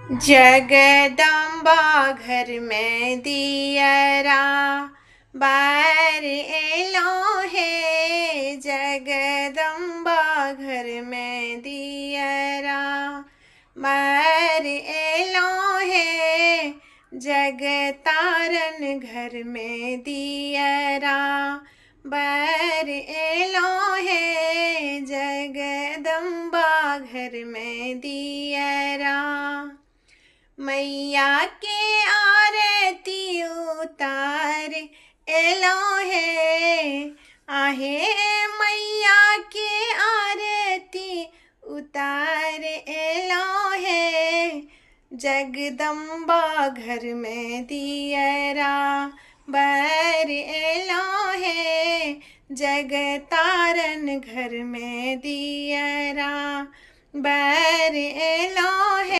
जगदम्बा घर में दियरा बार एलो हे, जगदम्बा घर में दियरा बार एलो हे, जगतारन घर में दियरा बार एलो हे, जगदम्बा घर में दियरा। मैया के आरती उतार एलो हे, आहे मैया के आरती उतार एलो हे, जगदम्बा घर में दियरा बर एलो हे, जगतारन घर में दियरा बर एलो हे।